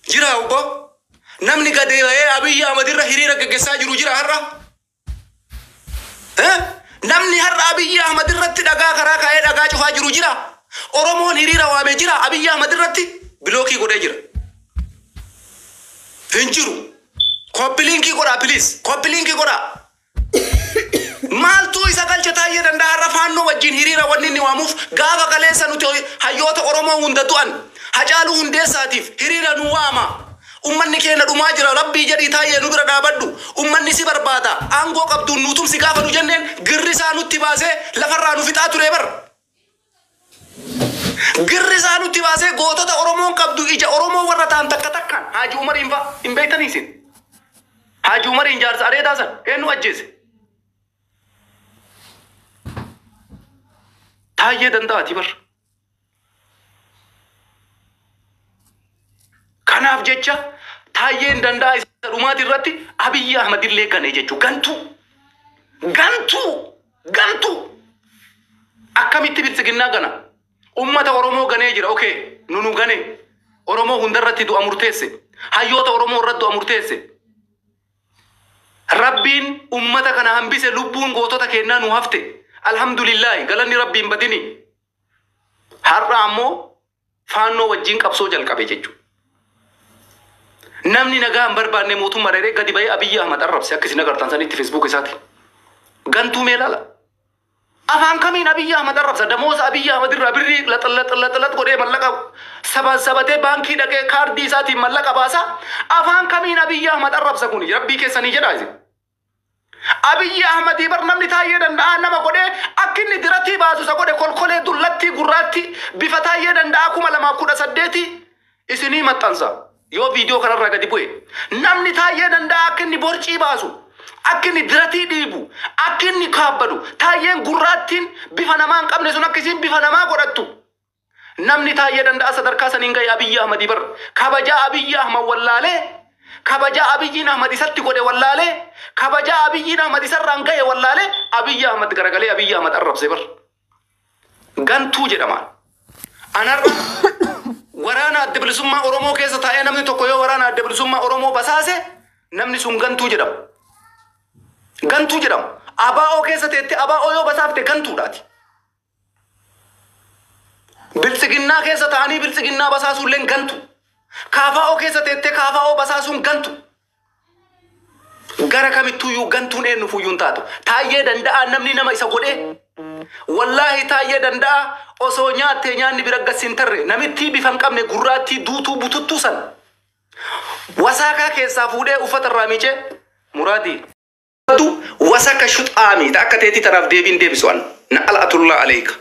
Jira obbo. Namni gadi ba'ee Abiyyi Ahmad irra hiriira gaggeessaa jiru jira har'a. Namni har'a Abiyyi Ahmad irratti dhagaa karaa kaa'ee dhagaa cufaa jiru jira. Oromoon hiriira waamee jira Abiyyi Ahmad irratti bilookii godhee jira. Hin jiru. Copy link godhaa, please. Copy link godhaa. Maaltu isa galcha Taayyee Danda'a har'a Faannoo wajjin hiriira wanni inni waamuuf? Gaafa kaleessa nuti hayyoota Oromoo hunda du'an Hacaaluu Hundeessaatiif hiriira nu waama. Ummanni keenya dhumaa jira, Rabbii jedhii Taayyee nu bira dhaabadhu. Ummanni si barbaada. Aangoo qabduun nu tumsi gaafa nu jenneen girrisaa nutti baasee lafarraa nu fixaa ture bar. Girrisaa nutti baasee gootota Oromoon qabdu, ija Oromoo warra ta'an takka takkaan, Haaji Umariin fa'a hin beektanii isin. Haaji Umariin jaarsa areedaa san eenyu ajjeese? Taayyee Danda'aati bar. Kanaaf jecha Taayyeen Danda'a isa dhumaati irratti Abiyyi Ahmad illee gane jechuudha. Gantuu! Gantuu! Gantuu! Akkamitti Biltsiginnaa gana? Ummata Oromoo ganee jira. Okay, nu gane. Oromoo hundarratti du'a murteesse. Hayyoota Oromoo irratti du'a murteesse. Rabbiin ummata kana hambise, lubbuun gootota kennaa nu hafte. Alhamdulillahi, galanni Rabbiin badini. Har'a ammoo Faannoo wajjin qabsoo jalqabe jechuudha. Namni nagaa hin barbaanne mootummaa dheeree gadi ba'ee Abiyyi Ahmad arrabse akka isin agartan sanitti Facebook isaati. Gantuu mee ilaala. Afaan kamiin Abiyyi Ahmad arrabsa? Damooza Abiyyi Ahmad irraa birrii lax lax lax lax godhee mallaqa sabasabatee baankii dhaqee kaardii isaatiin mallaqa baasa. Afaan kamiin Abiyyi Ahmad arrabsa kuni? Rabbii keessanii jedhaa isin. Abiyyi Ahmadii bar namni Taayyee Danda'aa nama godhee akka inni diratii baasu isa godhe, kolkolee dullattii gurraattii bifa Taayyee Danda'aa 2018 isinii maxxansa yoo viidiyoo kanarraa gadi bu'e. Namni Taayyee Danda'aa akka inni borcii baasu, akka inni diratii dhiibu, akka inni kaabbadu, Taayyeen gurraattiin bifa namaa hin qabne sun akka isiin bifa namaa godhattu, namni Taayyee Danda'a sadarkaa saniin gahe Abiyyi Ahmadii bar. Kabajaa Abiyyi Ahmad wallaalee, kabajaa Abiyyiin Ahmad isatti godhe wallaalee, kabajaa Abiyyiin Ahmad isarraan gahe wallaalee, Abiyyi Ahmad garagalee Abiyyi Ahmad arrabse bar. Gantuu jedhama. Anarra waraana Adda Bilisummaa Oromoo keessa taa'ee namni tokko yoo waraana Adda Bilisummaa Oromoo basaase, namni sun gantuu jedhama. Gantuu jedhama. ABO keessa teettee ABO yoo basaafte gantuudhaati. Biltsiginnaa keessa ta'anii Biltsiginnaa basaasuulleen gantu. KFO keessa teettee KFO basaasuun gantu. Gara kamittuyyuu gantuun eenyufuyyuu hin taatu. Taayyee Danda'aa namni nama isa godhee, wallaahi Taayyee Danda'aa osoo nyaattee nyaanni bira gas hin tarre, namittii bifa hin qabne gurraattii duutuu bututtuu san wasaakaa keessaa fuudhee uffata irraa miicee muraadii. Wasaka shuxaami ta akka teetii tanaaf deebiin deebisu an na al'atullaa aleeyka.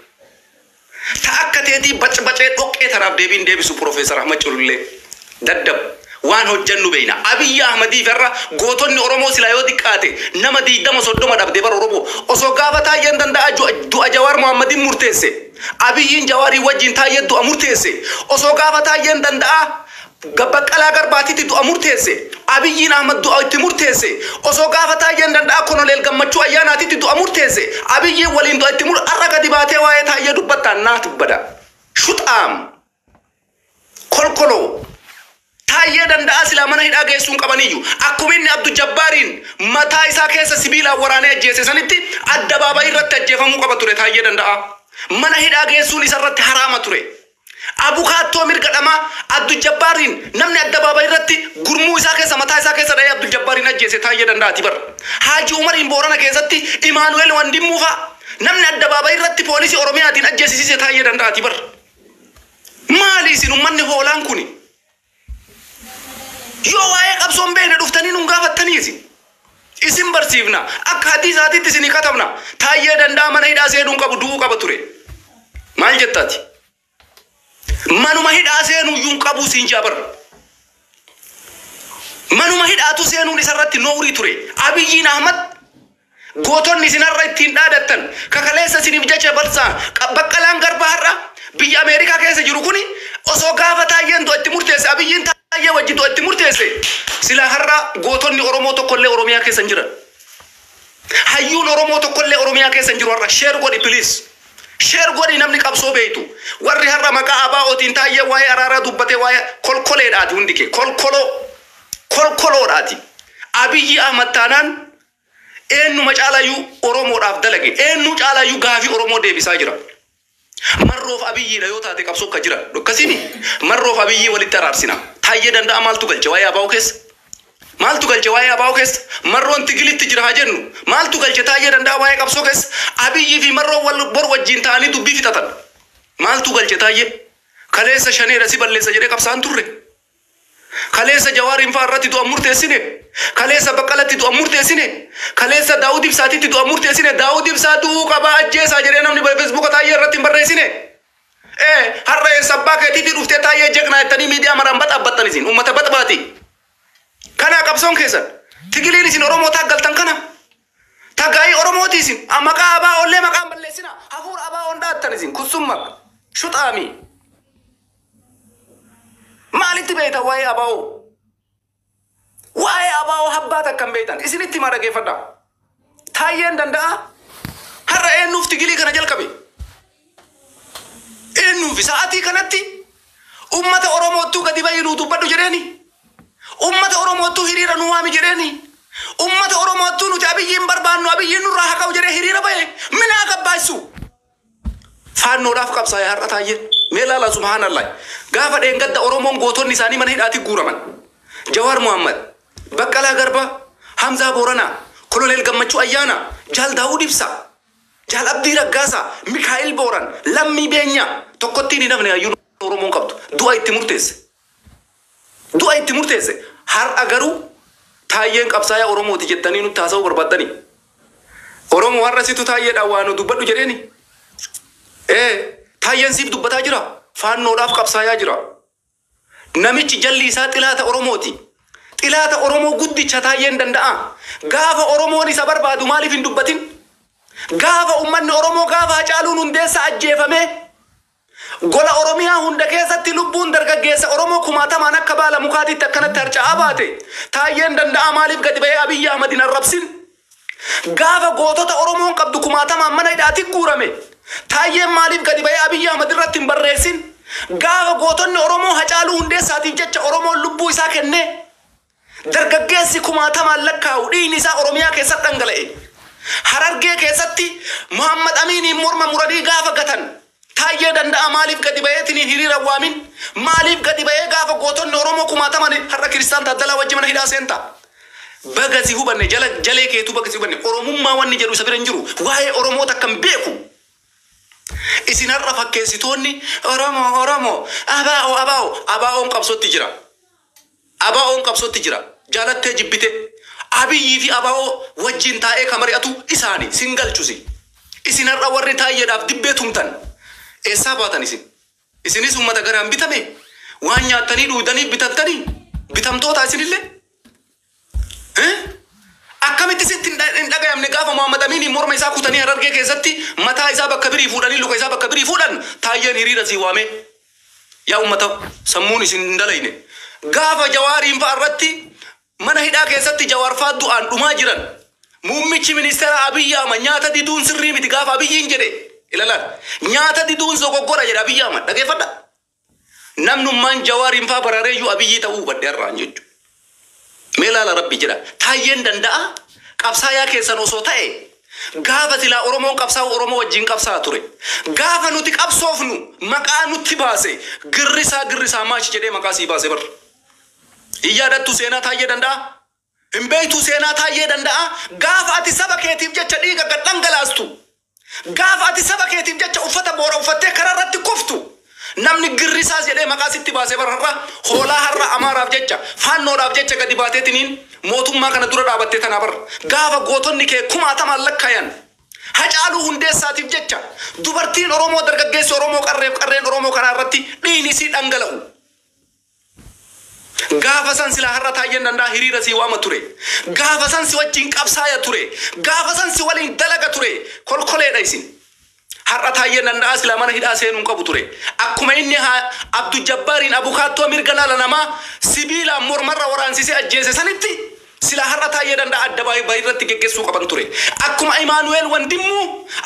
Ta akka teetii bacbacee dhoqqee tanaaf deebiin deebisu Profeesar Ahmad Culullee. Daddab. Waan hojjannu beeyna. Abiyyi Ahmadiif har'a gootonni Oromoo silaa yoo diqqaate nama 20 30 dhabde bar Oromoo. Osoo gaafa Taayyeen Danda'aa du'a Jawaar Mohammadin murteesse, Abiyyiin Jawaarii wajjin Taayyee du'a murteesse. Osoo gaafa Taayyeen Danda'aa Baqqalaa Garbaatitti du'a murteesse, Abiyyiin Ahmad du'a itti murteesse. Osoo gaafa Taayyeen Danda'aa Koloneel Gammachuu Ayyaanaatitti du'a murteesse, Abiyyiin waliin du'a itti mur har'a gadi baatee waa'ee Taayyee dubbattaa naat bada. Shuxaam. Kolkoloo. Taayyee Danda'aa silaa mana hidhaa geessuun qabaniyyu. Akkuma inni Abdu Jabbaariin mataa isaa keessa sibiilaan waraanee ajjeese sanitti addabaabayii irratti ajjeefamuu qaba ture Taayyee Danda'aa. Mana hidhaa geessuun isa irratti haraama ture. Abukaattoo mirga dhamaa Abdu Jabbaariin namni addabaabayii irratti gurmuu isaa keessa mataa isaa keessa dha'ee Abdul Jabbaariin ajjeese Taayyee Danda'aati bar. Haaji Umariin Boorana keessatti Imaanu'eel Wandimmuu fa'a namni addabaabayii irratti poolisii Oromiyaatiin ajjeesisiise Taayyee Danda'aati bar. Maali isin ummanni hoolaan kuni? Yoo waa'ee qabsoo hin beekne dhuftanii nun gaafattanii isin. Isin barsiifna. Akka hadiisaatitti isinii katabna. Taayyee Danda'aa mana hidhaa seenuu hin qabu, du'uu qaba ture. Maal jettaati? Manuma hidhaa seenuu iyyuu hin qabu siin jaa bar. Manuma hidhaatu seenuun isarratti noorii ture. Abiyyiin Ahmad gootonni isin har'a ittiin dhaadattan kakaleessa isiniif jecha balsaa Baqqalaan Garbaa har'a biyya Ameerikaa keessa jiru kuni osoo gaafa Taayyeen du'a itti murteesse, Abiyyiin Taayyee wajji du'a itti murteesse, silaa har'a gootonni Oromoo tokkollee Oromiyaa keessa hin jiran. Hayyuun Oromoo tokkollee Oromiyaa keessa hin jiru har'a. Share godhi, please. Share godhi namni qabsoo beeytu. Warri har'a maqaa ABO'tiin Taayyee waa'ee araaraa dubbatee waa'ee kolkoleedhaati hundi kee. Kolkoloo. Kolkoloodhaati. Abiyyi Ahmad taanaan eenyuma caalayyuu Oromoodhaaf dalage. Eenyu caalayyuu gaafii Oromoo deebisaa jira. Marroof Abiyyiidha yoo taate qabsoo akka jira. Akkasiini Marroof Abiyyii walitti araarsina. Taayyee Danda'a maaltu galche waa'ee ABO keessa? Maaltu galche waa'ee ABO keessa? Marroon tigilitti jira haa jennu. Maaltu galche Taayyee Danda'a waa'ee qabsoo keessa? Abiyyii fi Marroon wal bor wajjin ta'anii dubbii fixatan. Maaltu galche Taayyee? Kaleessa shaneedha si balleessa jedhee qabsaan turre. Kaleessa Jawaariin fa'aa irratti du'a murteessine. Kaleessa Baqqalatti du'a murteessine. Kaleessa Daawud Ibsaatitti du'a murteessine. Daawud Ibsaa du'uu qabaa ajjeesaa jedhee namni Feesbuuka Taayyee irratti hin barreessine. Har'a eessa abbaa keetiitii dhuftee Taayyee jeqnaa jettanii miidiyaa maraan baxaabbattan isin uummata baxbaati. Kanaa qabsoon keessan. Tigiliin isin Oromoo taaggaltan kana. Tagaa'ii Oromooti isin. Maqaa abaa ollee maqaan balleessina. Hafuura abaa on dhaattan isin. Kussumma. Shuxaami. Maalitti beektan waa'ee abaa'oo? Waa'ee abaa'oo habbaa takkan beektan. Isinitti himaa dhaggeeffadhaa. Taayyeen Danda'a har'a eenyuuf tigilii kana jalqabe? Eenyuuf sa'aatii kanatti ummata Oromoottuu gadi bahii nuu dubbadhu jedheeni? Ummata Oromoottuu hiriira nu waami jedheeni? Ummata Oromoottuu nuti Abiyyiin barbaannu, Abiyyiin nurraa haa ka'u jedhee hiriira bahe minaa gabbaassu. Faannoodhaaf qabsaa'e har'a Taayyeen. Mee laala subhaanallah. Gaafa dheengadda Oromoon gootonni isaanii mana hidhaatti guuraman. Jawaar Muhammad, Baqqalaa Garbaa, Hamzaa Booranaa, Koloneel Gammachuu Ayyaanaa, Jaal Daawud Ibsaa, Jaal Abdii Raggaasaa, Mikaa'el Booran, Lammii Beenyaa tokkottiin hin hafne hayyuun Oromoon qabdu. Du'a itti murteesse. Du'a itti murteesse. Har'a garuu Taayyeen qabsaayaa Oromooti jettanii nutti haasa'uu barbaaddanii. Oromoo har'a situ Taayyeedhaan waa nu dubbadhu jedheeni. Taayyeen siif dubbataa jira. Faannoodhaaf qabsaayaa jira. Namichi jalli isaa xilaata Oromooti. Xilaata Oromoo guddicha Taayyeen Danda'a. Gaafa Oromoon isa barbaadu maaliif hin dubbatin? Gaafa uummanni Oromoo gaafa Hacaaluun Hundeessaa ajjeefamee gola Oromiyaa hunda keessatti lubbuun dargaggeessa Oromoo kumaatamaan akka baala mukaatitti akkanatti harca'aa baate Taayyeen Danda'a maaliif gadi ba'ee Abiyyi Ahmad hin arrabsin? Gaafa gootota Oromoon qabdu kumaatamaan mana hidhaatti guurame Taayyeen maaliif gadi ba'ee Abiyyi Ahmad irratti hin barreessin? Gaafa gootonni Oromoo Hacaaluu Hundeessaatiif jecha Oromoon lubbuu isaa kennee dargaggeessi kumaatamaan lakkaa'u dhiigni isaa Oromiyaa keessatti dhangala'e. Harargee keessatti Muhammad Amiiniin morma muranii gaafa gatan Taayyee Danda'a maaliif gadi ba'eetiniin hiriira waamin? Maaliif gadi ba'ee gaafa gootonni Oromoo kumaataman har'a Kiristaan Taaddalaa wajji mana hidhaa seenta? Baga si hubanne jala jalee keetuu baga si hubanne. Oromummaa wanni jedhu isa bira hin jiru. Waa'ee Oromoo takka hin beeku. Isin har'a fakkeessitoonni Oromoo Oromoo abaa'oo abaa'oo abaa'oon qabsootti jira. Abaa'oon qabsootti jira. Jaalattee jibbite. Abiyyii fi abaa'oo wajjin taa'ee kan mari'atu isaani sin galchusi. Isin har'a warri Taayyeedhaaf dibbee tumtan eessaa baatan isin? Isinis uummata garaan bitame waan nyaattanii dhuudanii bitattanii bitamtoota isinillee? Akkamitti sitti hin dhagayamne gaafa Muhammad Amiiniin morma isaa kutanii Harargee keessatti mataa isaa bakka birii fuudhanii luka isaa bakka birii fuudhan Taayyeen hiriira sii waamee? Yaa uummata sammuun isin hin dalayne. Gaafa Jawaariin fa'a irratti mana hidhaa keessatti Jawaar fa'aa du'aan dhumaa jiran muummichi ministeera Abiyyi Ahmad nyaata diduun sirrii miti gaafa Abiyyiin jedhe ilalaan nyaata diduun sogoggora jedhe Abiyyi Ahmad dhageeffadha. Namnummaan Jawaariin fa'aa baraareeyyuu Abiyyii ta'uu hubadhe har'aan jechuudha. Mee laala Rabbi jedha. Taayyeen Danda'a qabsaayaa keessan osoo ta'e gaafa silaa Oromoon qabsaa'u Oromoo wajjin qabsaa'a ture. Gaafa nuti qabsoofnu maqaa nutti baase girrisaa girrisaa maash jedhee maqaa sii baase bar. Hin yaadattu seenaa Taayyee Danda'a? Hin beektu seenaa Taayyee Danda'a? Gaafa ati saba keetiif jecha dhiiga gad dhangalaastu, gaafa ati saba keetiif jecha uffata boora uffattee karaa irratti kuftu, namni girrisaas jedhee maqaa sitti baasee bar. Har'a hoolaa har'a Amaaraaf jecha Faannoodhaaf jecha gadi baateetiniin mootummaa kana dura dhaabattee tanaa bar. Gaafa gootonni kee kumaatamaan lakkaayan Hacaaluu Hundeessaatiif jecha dubartiin Oromoo dargaggeessi Oromoo qarreef qarreen Oromoo karaa irratti dhiigni isii dhangala'u. Gaafa san silaa har'a Taayyeen Danda'a hiriira sii waama ture. Gaafa san si wajjin qabsaaya ture. Gaafa san si waliin dalaga ture. Kolkoleedha isin. Har'a Taayyeen Danda'a silaa mana hidhaa seenuu hin qabu ture. Akkuma inni haa Abdu Jabbaariin abukaattoo mirga dhala namaa sibiilaan mormarra waraansisee ajjeese sanitti Silaa har'a Taayyee Danda'a addabaabaayii irratti geggeessuu qaban ture. Akkuma Imaanu'eel Wandimmuu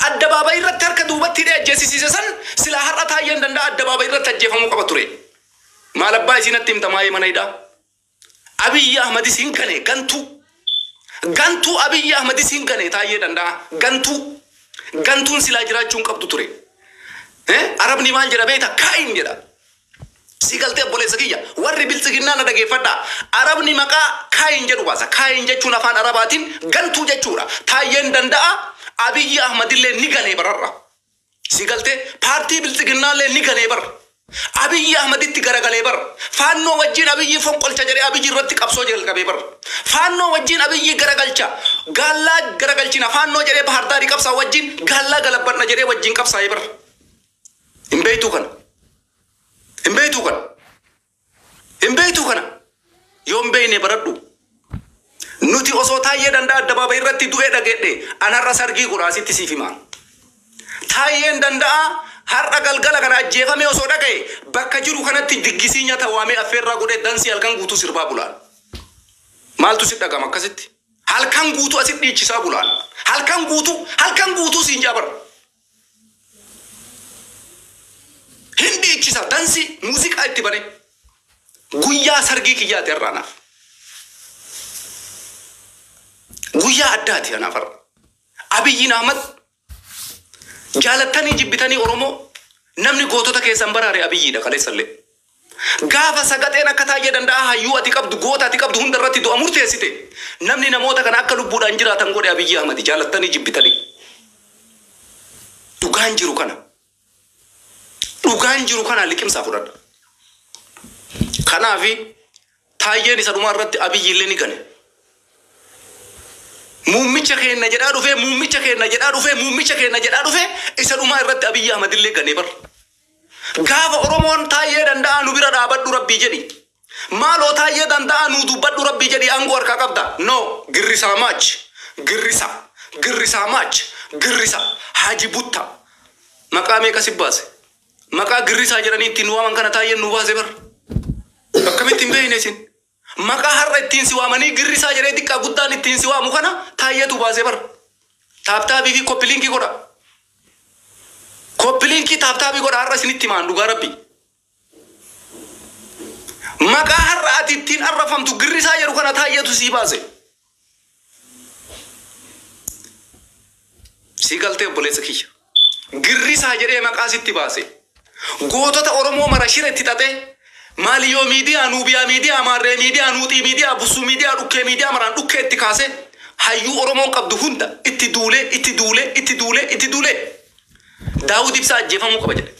addabaabaayii irratti harka duubatti hidhee ajjeesisiise san, silaa har'a Taayyeen Danda'a addabaabaayii irratti ajjeefamuu qaba ture. Maal abbaa isiinatti himta maayee mana hidhaa? Abiyyi Ahmadis hin gane, gantuu. Gantuu Abiyyi Ahmadis hin gane Taayyee Danda'a. Gantuu. Gantuun silaa jiraachuu hin qabdu ture. Arabni maal jedha beektaa? Kaayin jedha. Si galtee, obboleessa kiyya, warri Biltsiginnaa na dhageeffadhaa. Arabni maqaa kaayin jedhu baasa. Kaayin jechuun afaan Arabaatiin gantuu jechuudha. Taayyeen Danda'a Abiyyi Ahmadillee ni ganee bararra. Si galtee, paartii Biltsiginnaallee ni ganee bara. Abiyyi Ahmaditti garagalee bara. Faannoo wajjin Abiyyi fonqolcha jedhee Abiyyi irratti qabsoo jalqabee bara. Faannoo wajjin Abiyyi garagalcha. Gaallaa garagalchina Faannoo jedhee Bahardaarii qabsaa wajjin gaallaa galabbadna jedhee wajjin qabsaa'ee bara. Hin beektuu kana. Hin beektuu kana. Hin beektuu kana. Yoo hin beekne baradhu. Nuti osoo Taayyee Danda'a addabaabayii irratti du'ee dhageedhe, anarra sargii godha asitti siif himaa. Taayyeen Danda'a har'a galgala kana ajjeefame osoo dhaga'e, bakka jiru kanatti diggisii nyaata waamee affeerraa godhee dansii halkan guutuu sirbaa bulaan. Maaltu si dhagama akkasitti? Halkan guutuu asitti dhiichisaa bulaan. Halkan guutuu, halkan guutuu siin jaabar. Hin dhiichisa, dansii muuziqaa itti bane. Guyyaa sargii kiyyaati har'a anaaf. Guyyaa addaati anaaf har'a. Abiyyiin Ahmad jaalattanii jibbitanii, Oromoo, namni gootota keessan baraare Abiyyiidha kaleessallee. Gaafa sagaxeen akka Taayyee Danda'a hayyuu ati qabdu, goota ati qabdu hunda irratti du'a murteessite, namni namoota kana akka lubbuudhaan jiraatan godhe Abiyyi Ahmadi, jaalattanii jibbitanii. Dhugaan jiru kana. Dhugaan jiru kana liqimsaa fudhadha. Kanaafi Taayyeen isa dhumaa irratti Abiyyi illee ni gane. Muummicha keenya jedhaa dhufee, muummicha keenya jedhaa dhufee, muummicha keenya jedhaa dhufee, isa dhumaa irratti Abiyyi Ahmad illee ganee bar. Gaafa Oromoon "Taayyee Danda'a, nu bira dhaabadhu, Rabbii jedhi. Maaloo Taayyee Danda'a, nu dubbadhu, Rabbii jedhi, aangoo harkaa qabda." No, girrisaa maach, girrisa, girrisaa maach, girrisa, Haji Butta. Maqaa meeqa si baase? Maqaa girrisaa jedhanii ittiin nu waaman kana Taayyeen nu baase bar. Akkamitti hin beekne isin? Maqaa har'a ittiin si waamanii girrisaa jedhee xiqqaa guddaan ittiin si waamu kana Taayyeetu baase bar. Tap tapii fi copy linkii godha. Copy linkii, tap tapii godha, har'a isinitti himaan dhugaa Rabbi. Maqaa har'a ati ittiin arrafamtu girrisaa jedhu kana Taayyeetu sii baase. Si galtee, obboleessa kiyya? Girrisaa jedhee maqaa sitti baase. Gootota Oromoo mara shira itti xaxee, Maaliyyoo miidiyaa, Nuubiyaa miidiyaa, Maarree miidiyaa, Nuuxii miidiyaa, Bussuu miidiyaa, Dhukkee miidiyaa maraan dhukkee itti kaasee, hayyuu Oromoon qabdu hunda itti duulee, itti duulee, itti duulee, itti duulee. Daawud Ibsaa ajjeefamuu qaba jedhe.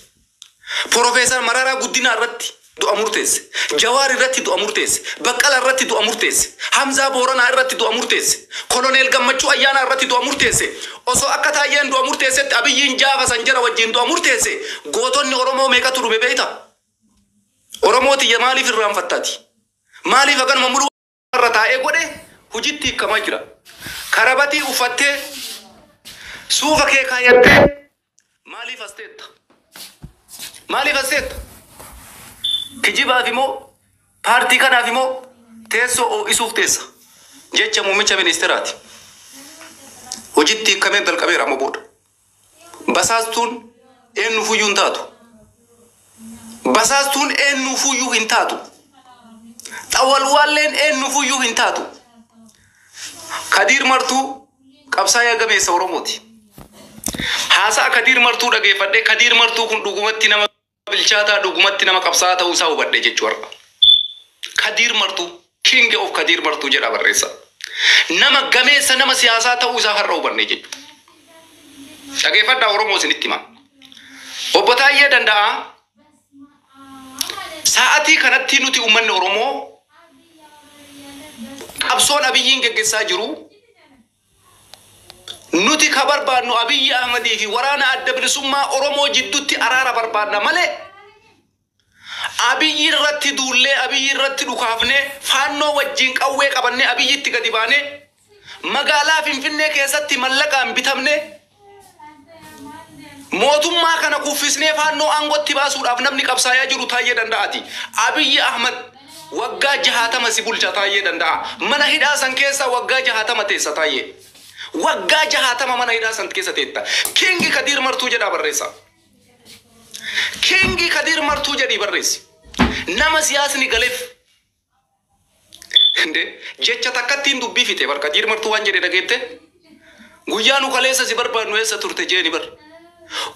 Profeesar Mararaa Guddinaa irratti du'a murteesse. Jawaar irratti du'a murteesse. Baqqala irratti du'a murteesse. Hamzaa Booranaa irratti du'a murteesse. Koloneel Gammachuu Ayyaanaa irratti du'a murteesse. Osoo akka Taayyeen du'a murteessetti Abiyyiin jaafa san jara wajjin du'a murteesse, gootonni Oromoo meeqatu dhume beekta? Oromoo tiyya, maaliif irraanfattaati? Maaliif akkanuma muluu irra taa'ee godhe hojiitti hiikamaa jira? Karabatii uffattee, suufa kee kaayattee maaliif as teetta? Maaliif as teetta? Kijibaaf immoo, paartii kanaaf immoo, teessoo ho'isuuf teessa. Jecha muummicha ministeeraati. Hojiitti hiikamee jalqabeera amma booda. Basaastuun eenyuufuyyuu hin taatu. Basaastuun eenyuufuyyuu hin taatu. Xawalwaalleen eenyuufuyyuu hin taatu. Kadiir Martuu qabsaa'aa gameessa Oromooti. Haasa'a Kadiir Martuu dhageeffadhee, Kadiir Martuu kun dhugumatti nama bilchaataa, dhugumatti nama qabsaa'aa ta'uu isaa hubadhe jechuu har'a. Kadiir Martuu, King of Kadiir Martuu jedha barreessa. Nama gameessa, nama siyaasaa ta'uu isaa har'a hubanne jechuudha. Dhageeffadhaa Oromoo, isinitti hima. Obbo Taayyee Danda'aa, sa'atii kanatti nuti uummanni Oromoo qabsoon Abiyyiin geggeessaa jiru, nuti ka barbaadnu Abiyyi Ahmadii fi waraana Adda Bilisummaa Oromoo jidduutti araara barbaadna malee, Abiyyi irratti duullee, Abiyyi irratti dhukaafnee, Faannoo wajjin qawwee qabannee Abiyyitti gadi baanee, magaalaa Finfinnee keessatti mallaqaan bitamnee, mootummaa kana kuffisnee Faannoo aangootti baasuudhaaf namni qabsaayaa jiru Taayyee Danda'aati. Abiyyi Ahmad Waggaa 60 si bulcha Taayyee Danda'a. Mana hidhaa san keessa waggaa 60 teessa Taayyee. Waggaa 60 mana hidhaa san keessa teetta. Kingi Kadiir Martuu jedhaa barreessa. Kingi Kadiir Martuu jedhii barreessi. Nama siyaasni galeef. Inde jecha takkattiin dubbii fixe bar. Kadiir Martuu waan jedhe dhageette. Guyyaa nu kaleessa si barbaadnu eessa turte jeeni bar.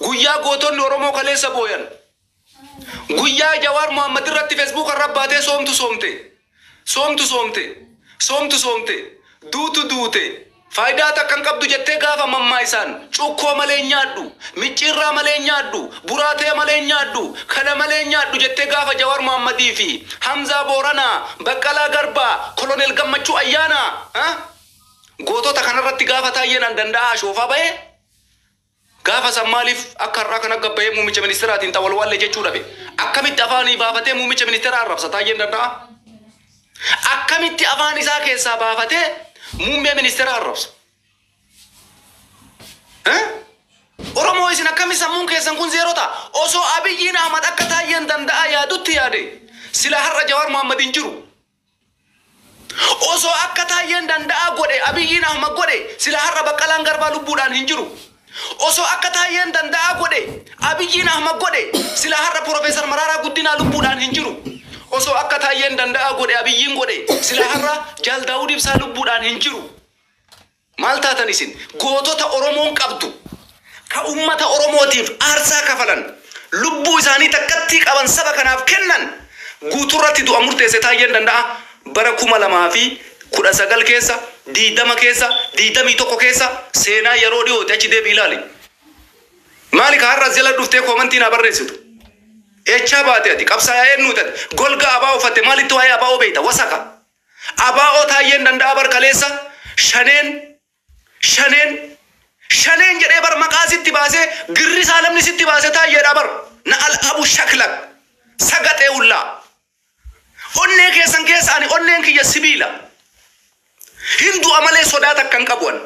Guyyaa gootonni Oromoo kaleessa booyan. Guyyaa Jawaar Muhammad irratti Facebook irra baatee soomtu soomte. Soomtu soomte. Soomtu soomte. Duutu duute. Faayidaa takka hin qabdu jettee gaafa mammaa isaan cukkoo malee hin nyaadhu, micciirraa malee hin nyaadhu, buraatee malee hin nyaadhu, kana malee hin nyaadhu jettee gaafa Jawaar Muhammadii fi Hamzaa Booranaa, Baqqalaa Garbaa, Koloneel Gammachuu Ayyaanaa, ha? Gootota kanarratti gaafa Taayyeen an danda'aa ashoofaa bahe, gaafa san maaliif akka har'aa kana gabbayee muummicha ministeeraatiin xawalwaallee jechuu dhabe? Akkamitti afaanii baafatee muummicha ministeeraa arrabsa Taayyeen Danda'aa? Akkamitti afaan isaa keessaa baafatee muummee ministeeraa arrabsa? Eh? Oromoo, isin akkami sammuun keessan kun zeeroo ta'a? Osoo Abiyyiin Ahmad akka Taayyeen Danda'aa yaadutti yaade, sila har'a Jawaar Muhammad hin jiru. Osoo akka Taayyeen Danda'aa godhe Abiyyiin Ahmad godhe, sila har'a Baqqalaan Garbaa lubbuudhaan hin jiru. Osoo akka Taayyeen Danda'aa godhe Abiyyiin Ahmad godhe, sila har'a Profeesar Maraaraa Guddinaa lubbuudhaan hin jiru. Osoo akka Taayyeen Danda'aa godhe Abiyyiin godhe, sila har'a Jaal Daawud Ibsaa lubbuudhaan hin jiru. Maal taatan isin? Gootota Oromoon qabdu, ka ummata Oromootiif aarsaa kafalan, lubbuu isaanii takkattii qaban saba kanaaf kennan guuturratti du'a murteesse Taayyeen Danda'a bara 2019 keessa, 20 keessa, 21 keessa. Seenaa yeroo dhiyooti achi deebi ilaali. Maali ka har'a as jala dhuftee koomantii naa barreessitu? Eechaa baate ati? Qabsaayaa eenyuuti ati? Golga ABO uffatte maalitti waa'ee ABO beekta? Wasaka. ABO Taayyeen Danda'a bar kaleessa shaneen, shaneen, shaneen jedhee bar maqaa sitti baasee, girrisaa namni sitti baase Taayyeedha bar. Na al abu shaklak sagaxee hullaa. Onnee keessan keessa ani onneen kiyya sibiila. Hin du'a malee sodaa takka hin qabu ani.